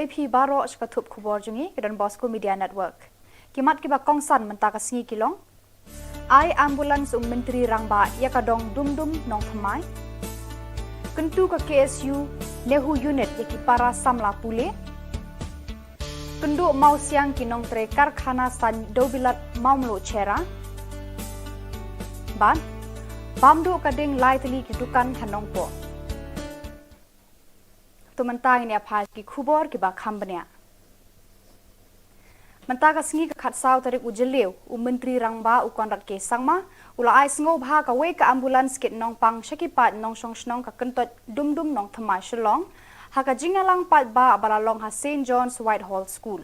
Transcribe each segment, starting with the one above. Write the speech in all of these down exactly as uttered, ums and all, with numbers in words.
Phi baroh sha ka thup khubor jong ngi ka Don Bosco Media Network. Ki mat kiba kongsan mynta ka sngi ki long: Ai ambulance u Myntri Rangbah ïa ka dong Dumdum Nongthymmai. Kyntu ka K S U NEHU unit ïa ki para samla pule. Kynduh mawsiang ki nongtrei karkhana saiñ dewbilat Mawmluh Chera. Bad bam duh ka ding lai tylli ki dukan ha Nongpoh. To mynta ngin ïa phai ki khubor kiba kham bniah. Mynta ka sngi ka khatsaw tarik u Jylliew, u Myntri Rangbah u Conrad K Sangma u la ai sngewbha kawei ka ambulance kit nongpang sha ki paid nongshong shnong ka Kyntoit Dumdum Nongthymmai Shillong ha ka jingïalang paidbah ba la long ha Saint John's Whitehall School.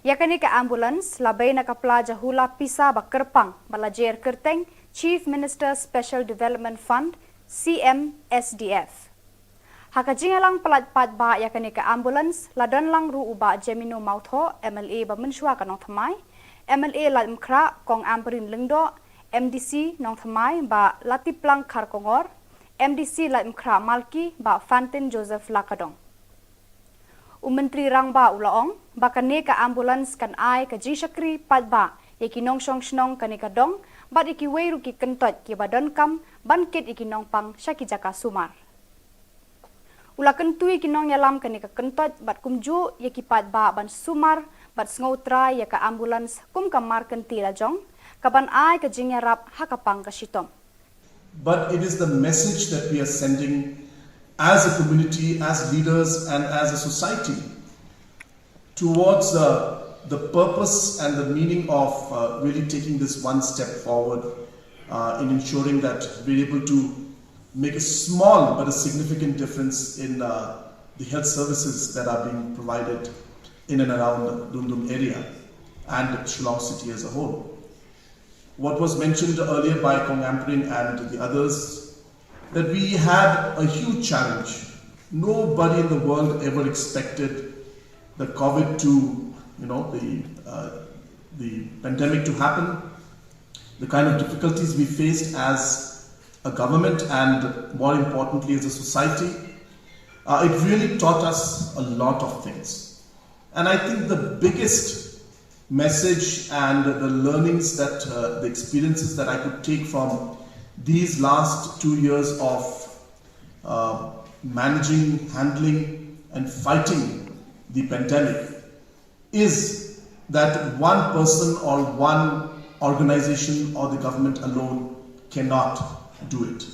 Ïa kane ka ambulance la bei na ka pla jahula pisa ba kyrpang ba la jer kyrteng Chief Minister Special Development Fund, C M S D F. Ha ka jingïalang pyllait paidbah ïa kane ka ambulance la don lang ruh u Bah Jemino Mawthoh, M L A ba mynshuwa ka Nongthymmai, M L A Laitumkhrah Kong Ampareen Lyngdoh, M D C Nongthymmai Bah Latiplang Kharkongor, M D C Laitumkhrah Malki Bah Fantin Joseph Lakadong. U Myntri Rangbah u la ong ba kane ka ambulance kan ai ka jingshakri paidbah ïa ki nongshong shnong kane ka dong bad ïa kiwei ruh ki kyntoit kiba donkam ban kit ïa ki nongpang sha ki jaka sumar. U la kyntu ïa ki nongïalam kane ka kyntoit bad kumjuh ïa ki paidbah ban sumar bad sngewtrai ïa ka ambulance kum ka mar kynti la jong kaban ai ka jingïarap ha ka pang ka shitom. But it is the message that we are sending as a community, as leaders, and as a society towards uh, the purpose and the meaning of uh, really taking this one step forward uh, in ensuring that we're able to make a small but a significant difference in uh, the health services that are being provided in and around the Dundun area and Shillong city as a whole. What was mentioned earlier by Kong Ampareen and the others, that we had a huge challenge. Nobody in the world ever expected the COVID to, you know, the, uh, the pandemic to happen, the kind of difficulties we faced as a government and more importantly as a society. Uh, it really taught us a lot of things. And I think the biggest message and the learnings that uh, the experiences that I could take from these last two years of uh, managing, handling, and fighting the pandemic is that one person or one organization or the government alone cannot do it.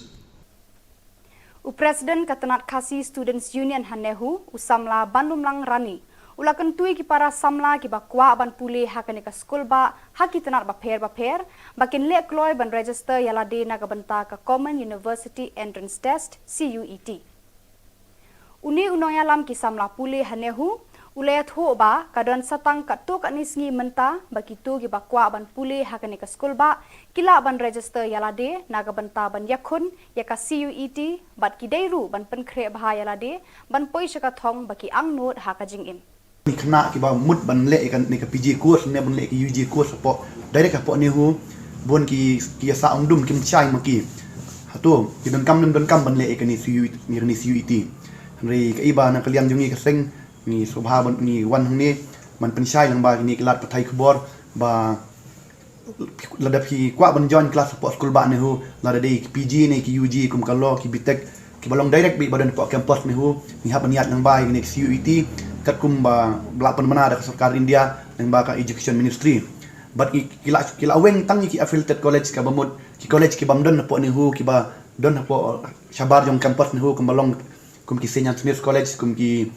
U President ka Tnat Khasi Students Union ha NEHU, u Samla Banlumlang Rani, u la kyntu ïa ki para samla kiba kwah ban pule ha kane ka skulbah ha ki tnat bapher bapher ba kin leh kloi ban register ïa lade na ka bynta ka Common University Entrance Test, C U E T. Une u nongïalam ki samla pule ha NEHU u la ïathuh ba ka don sa tang katto katne sngi mynta ba kito kiba kwah ban pule ha kane ka skulbah ki lah ban register ïa lade na ka bynta ban ïakhun ïa ka C U E T bad ki dei ruh ban pynkhreh bha ïa lade ban poi sha ka thong ba ki angnud ha ka jingim. Ki khynnah kiba mut ban leh ïa kane ka P G course ne ban leh ïa ka U G course hapoh direct hapoh NEHU, bun ki ki ïa sah ong dum kim shai ma ki. Hato ki donkam ne donkam ban leh ïa kane C U E T, ïa kane C U E T. Hynrei kaei ba na ka liang jong ngi ka seng ngi sngewbha ban ngi wan hangne ban pynshai lang ba kine ki lad pathai khubor ba lada phi kwah ban join class hapoh skulbah NEHU, lada dei ki P G ne ki U G kum ka law, ki B Tech kiba long direct beit ba don hapoh campus NEHU, ngi hap ban ïaid lang ba ïa kane ka C U E T katkum ba la pynbna da ka sorkar India lyngba ka Education Ministry. Bad ki ki la ki la weng tang ïa ki affiliated college kaba mut ki college kibym don hapoh NEHU kiba don hapoh shabar jong campus NEHU kumba long kum ki Saint Anthony's College, kum ki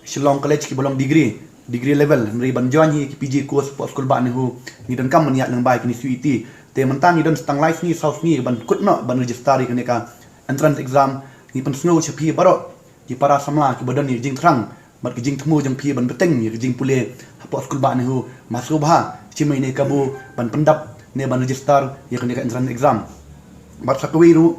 Shillong College kiba long degree, degree level, hynrei ban join hi ki P G course hapoh skulbah NEHU ngi donkam ban ïaid lang ba ïa kine C U E T. Te mynta ngi don sa tang lai sngi saw sngi ban kut noh ban register ïa kane ka entrance exam. Ngi pynsngew sha phi baroh ki para samla kiba don ïa ka jingthrang bad ka jingthmu jong phi ban bteng ïa ka jingpule hapoh skulbah NEHU, ma sngewbha shim ïa kane ka kabu ban pyndap ne ban register ïa kane ka entrance exam. Bad sa kawei ruh,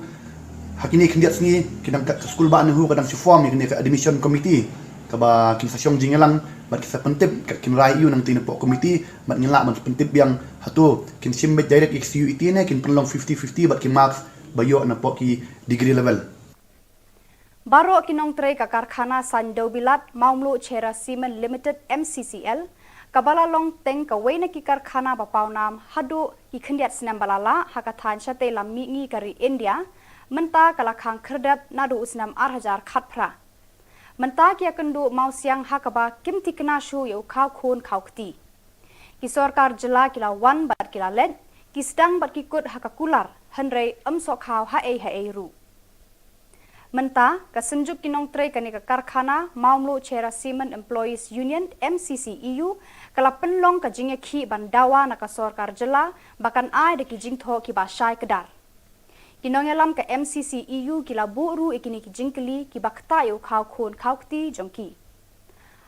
ha kine khyndiat sngi ki dang ka skulbah NEHU ka dang shu form ïa kane ka admission committee kaba kin sa shong jingïalang bad kin sa pyntip, kin rai ïa u nangtei napoh committee bad ngin lah ban pyntip biang hato kin shim beit direct ïa ka C U E T ne kin pynlong fifty fifty bad ki marks ba ïoh napoh ki degree level. Baroh ki nongtrei ka karkhana saiñ dewbilat Mawmluh Cherra Cement Limited, M C C L, kaba la long teng kawei na ki karkhana ba pawnam haduh ki khyndiat snem ba la lah ha ka thaiñ shatei lam mihngi ka ri India, mynta ka la khang khyrdep naduh u snem ar hajar khatphra. Mynta ki ïakynduh mawsiang ha kaba kim thikna shuh ïa u khaw khun khaw kti. Ki sorkar jylla ki la wan bad ki la leit, ki sdang bad ki kut ha ka kular, hynrei ym sohkhaw haei haei ruh. Mynta, ka synjuk ki nongtrei kane ka karkhana, Mawmluh Cherra Cement Employees Union, M C C E U, ka la pynlong ka jingïakhih ban dawa na ka sorkar jylla ba kan ai da ki jingthoh kiba shai kdar. Ki nongïalam ka M C C E U ki la buh ruh ïa kine ki jingkylli kiba ktah ïa u khaw khun khaw kti jong ki.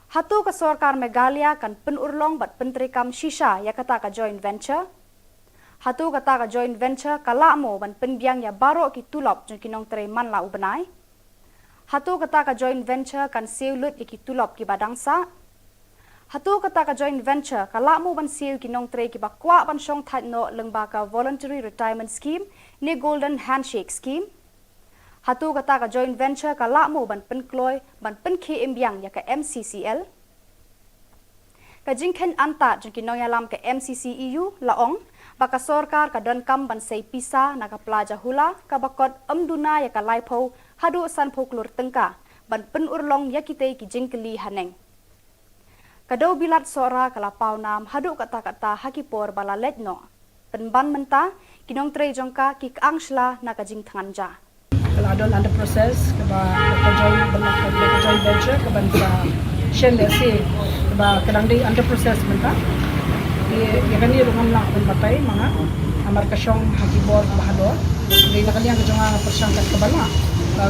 Hato ka sorkar Meghalaya kan pynurlong bad pyntreikam shisha ïa kata ka joint venture? Hato kata ka joint venture ka lah mo ban pynbiang ïa baroh ki tulop jong ki nongtrei man la u bnai? Hato kata ka joint venture kan siew lut ïa ki tulop kiba dang sah? Hato kata ka joint venture ka lah mo ban siew ki nongtrei kiba kwah ban shong thait noh lyngba ka Voluntary Retirement Scheme ne Golden Handshake Scheme? Hato kata ka joint venture ka lah mo ban pynkloi, ban pynkhie im biang ïa ka M C C L? Ka jingkheiñ antad jong ki nongïalam ka M C C E U la ong ba ka sorkar ka donkam ban sei pisa na ka Plaza Hula kaba kot ym duna ïa ka laiphew haduh sanphew klur tyngka ban pynurlong ïa kitei ki jingkylli haneng. Ka dewbilat Sohra ka la pawnam haduh katta katta ha ki por ba la leit noh. Pynban mynta, ki nongtrei jong ka ki kyang shla na ka jingthngan ja. Ka la don under process kaba ka joint, ka joint venture kaban sa shen lehse kaba ka dang dei under process mynta. Ïa kane ruh ngam lah ban batai ma nga namar ka shong ha ki bor ba hador. Dei na ka liang ka jong nga nga pyrshang kat kaba lah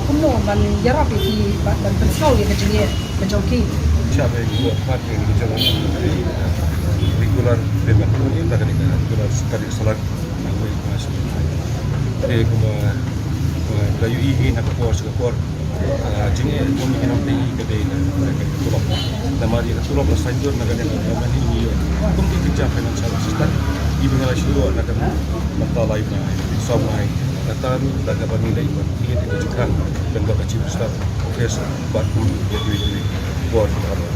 kumno ban ïarap ïa ki ban pynsngew ïa ka jingeh ka jong ki. Sha ba ïa ki bor pat ïa ki jong regular payment. Ïa ka regular ka dei salary. Te kumba la ïohi hi na ka por sha ka por, jingeh jong ki nongtrei ka dei na ka tulop. Namar ïa ka tulop la saiñdur na ka liang ka government, ïa kum ki kynja financial assistance kiba ngi la shu ïoh na ka bynta lai bnai, saw bnai. Kata ruh da kaba ngi leit ban thied ïa ka jingkhang lyngba ka Chief Minister Office bad kum ïa kiwei kiwei ki bor kiba halor.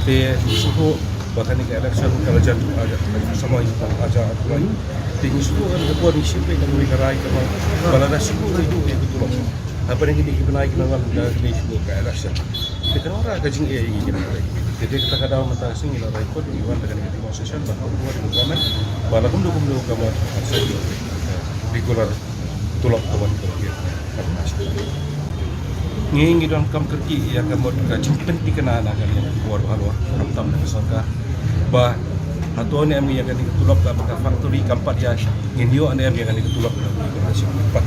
Te shuh Ba kane ka election ka la jan jong ka, ka samoi ka jong ka, ka jong ka. Te ngi shu, ka por ngi shim peit ka rai ka ba, ba lada shu ngi tu ka tulop. Haba ngi ki bnai ki nongwan ka ngi shu ka election. Te ka nora ka jingeh ngi ki nongwan. Te te kata ka daw mynta ka sngi ngi la rai kot ngi wan da kane ka demonstration ba ka wan ka government. Ba la kumno kumno ka ba ka regular tulop ka wan ka wan. Ngi ngi donkam kyrkieh ïa ka mut ka jingpynthikna na ka liang ka bor ba halor, khamtam na ka sorkar. Ba hato ne em ïa kane ka tulop kaba ka factory kam pat ïa, ngin ïoh ne em ïa kane ka tulop kaba ka shim pat.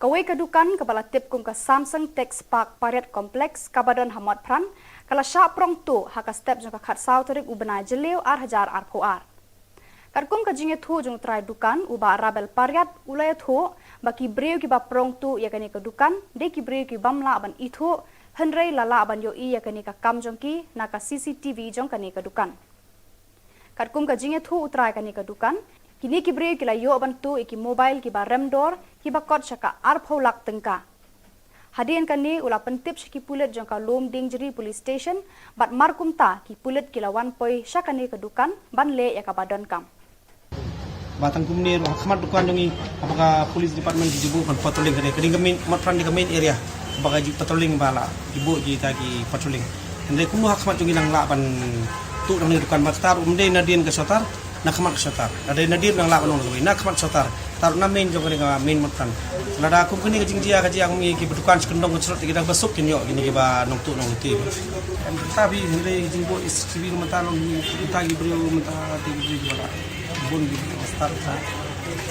Kawei ka dukan kaba la tip kum ka Samsung Tech Park Pariat Complex kaba don ha Motphran, ka la shah prong tuh ha ka step jong ka khatsaw tarik u bnai Jylliew ar hajar arphew ar. Katkum ka jingïathuh jong u trai dukan, u Bah Rabel Pariat, u la ïathuh ba ki briew kiba prong tuh ïa kane ka dukan dei ki briew ki bym lah ban ithuh, hynrei la lah ban ïohi ïa kane ka kam jong ki na ka C C T V jong kane ka dukan. Katkum ka jingïathuh u trai kane ka dukan, kine ki briew ki la ïoh ban tuh ïa ki mobile kiba rem dor kiba kot sha ka arphew lak tyngka. Hadien kane u la pyntip sha ki pulit jong ka Lumdiengjri Police Station, bad markumta ki pulit ki la wan poi sha kane ka dukan ban leh ïa kaba donkam. Ba tang kumne ruh ha khmat dukan jong ngi, haba ka police department ki ju buh ban patrolling kane, kane ka main, Motphran ka main area ba ka ju patrolling ba la ki buh kita ki patrolling. Hynrei kumno ha khmat jong ngi nang lah ban tuh dang ne dukan ba shutter, um dei nadien ka shutter, na khmat ka shutter. Lada nadien nang lah ban ong na khmat shutter. Taruh na main jong kane ka main Motphran. Lada kum kane ka jingjia ka jia kum ki ba dukan shi kyndong ka shrut ki dang ba suk kin ïoh kine kiba nongtuh nongluti. Em ta bi hynrei jingbuh C C T V mynta long mynta ki briew mynta ki briew kiba la bun ki start sa.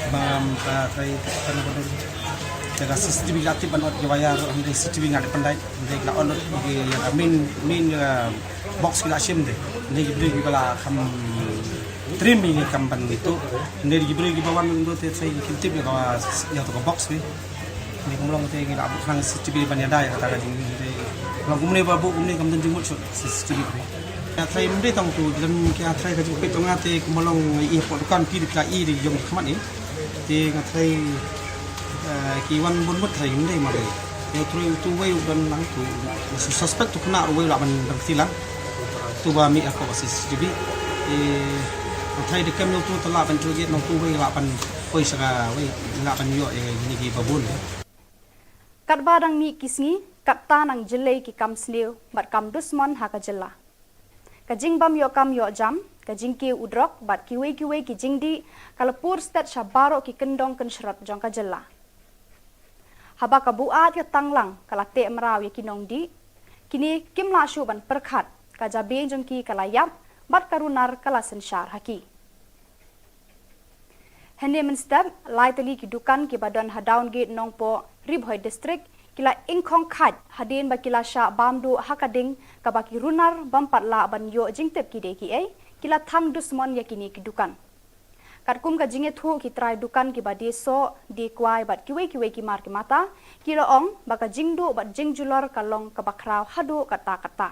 Ba mynta kai kana ba dei. Jaga C C T V la tip ban ot ki wire hynrei C C T V nga dei pyndait hynrei la on ot ki main main box ki la shim de. Hynrei ki briew kiba la kham trim ïa ki kam ban ïathuh. Hynrei ki briew kiba wan ngi te trai ki tip ïa ka, ïa ka box bi. Hynrei kumba long te ngi la buh khnang C C T V ban ïada ïa kata ka jing. Hynrei kumba long kumne ba buh kumne kam don jingmut shuh C C T V bi. Ïa trai mynta tang tu dalam ki ïa trai ka jingpeit jong nga te kumba long i hapoh dukan ki dei ka i dei jong khmat i. Te nga trai, eh, ki wan bun bun trai mynta ma. Utu utu wei u don lang tu, u suspect tu kena uwei lah ban ban kti lang. Tu ba mi ako ba C C T V. Eh, ang thai dekem utu telah ban target nong tu wei lah ban poi saka wei lah ban ïoh ïa ini ki babun. Katba dang mih ki sngi, katta nang jyllei ki kam sniew bad kam dusmon ha ka jylla. Ka jingbam ïoh kam ïoh jam, ka jingkiew u drok bad kiwei kiwei ki jingdih ka la pur stet sha baroh ki kyndong kynshrot jong ka jylla. Haba ka buaid ka tanglang ka la teh mraw ïa ki nongdih, kine kim lah shuh ban pyrkhat, ka jabieng jong ki ka la ïap bad ka runar ka la synshar ha ki. Hynne mynstep, lai tylli ki dukan kiba don ha Downgate Nongpoh, Ri Bhoi District, ki la ingkhong khait hadien ba ki la shah bam duh ha ka ding kaba ki runar bym pat lah ban ïoh jingtip ki dei kiei, ki la thang dusmon ïa kine ki dukan. Katkum ka jingïathuh ki trai dukan kiba die soh, die kwai bad kiwei kiwei ki mar ki mata, ki la ong ba ka jingduh bad jingjulor ka long kaba khraw haduh katta katta.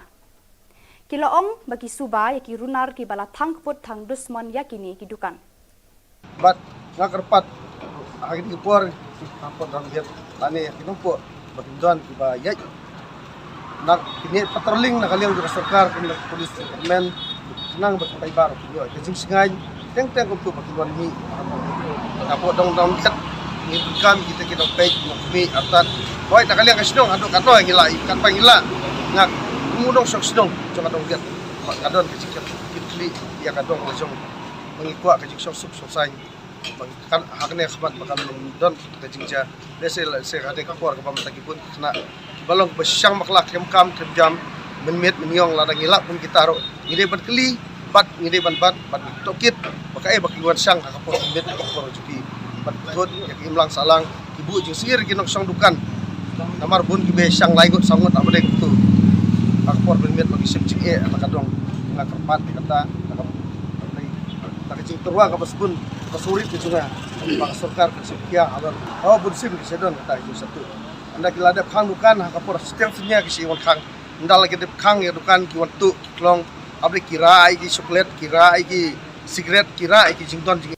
Ki la ong ba ki suba ïa ki runar kiba la thang kput thang dusmon ïa kine ki dukan. Bad nga kyrpad ha kine ki por, ha por dang biat lane ha ki nongpoh ba kin don kiba ïaid na kine patrolling na ka liang jong ka sorkar kum na ka police department, khnang ba ki paibar ki ïoh ka jingsngewbha teng teng kumtu ba kin wan mih. Hapoh dong dong biat ngi kam kita ki dong peit ngi mih artat. Hoi na ka liang ka shnong haduh katno ngi la kat pa ngi la. Nga kum u nongshong shnong jong ka dong biat. Ba ka don ka jingkit kit khlieh ïa ka dong ka jong. Ba ngi kwah ka jingshongsuk shongsaiñ. Ba kan ha kane ka khmat ba kan don ka jingjia. Lehse lehse ha kane ka por kaba mynta ki bun ki khynnah kiba long ba shang bakla khlem kam khlem jam, mynmiet mynïong lada ngi lap kum kita ruh ngi dei ban kylli bad ngi dei ban bat bad ngi tohkit ba kaei ba ki wan shang ha ka por mynmiet ha ka por jong ki. Bad thut ïa ki imlang sahlang ki buh jingsyier ki nongshong dukan. Namar bun kiba shang lai ngut saw ngut haba dei kumtu. Ha ka por mynmiet ba ki shim jingeh ha ka dong. Nga kyrpad kata na ka, na ka jingtyrwa kaba sbun kaba surit ka jong nga. Ba ka sorkar kan shu khia halor. Oh, bun sim ki sha don kata ki jong satu. Ynda ki la dep khang dukan ha ka por siteng synñia ki shu wan khang. Ynda la ki dep khang ïa dukan ki wan tuh ki klong. Haba dei ki rah ïa ki chocolate, ki rah ïa ki cigarette, ki rah ïa ki jingdon jing.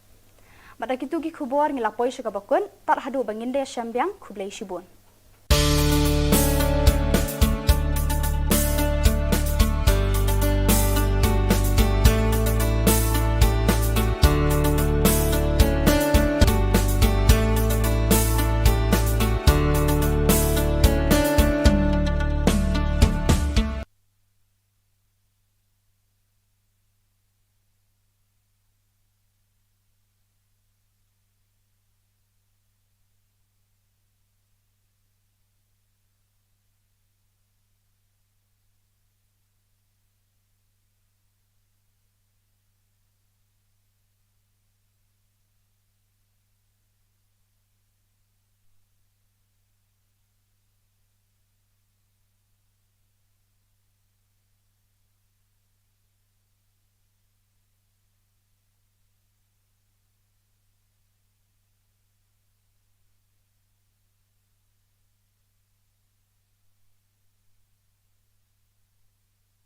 Bad da kitu ki khubor ngi la poi sha kaba kut, tad haduh ba ngin da ïashem biang, khublei shibun.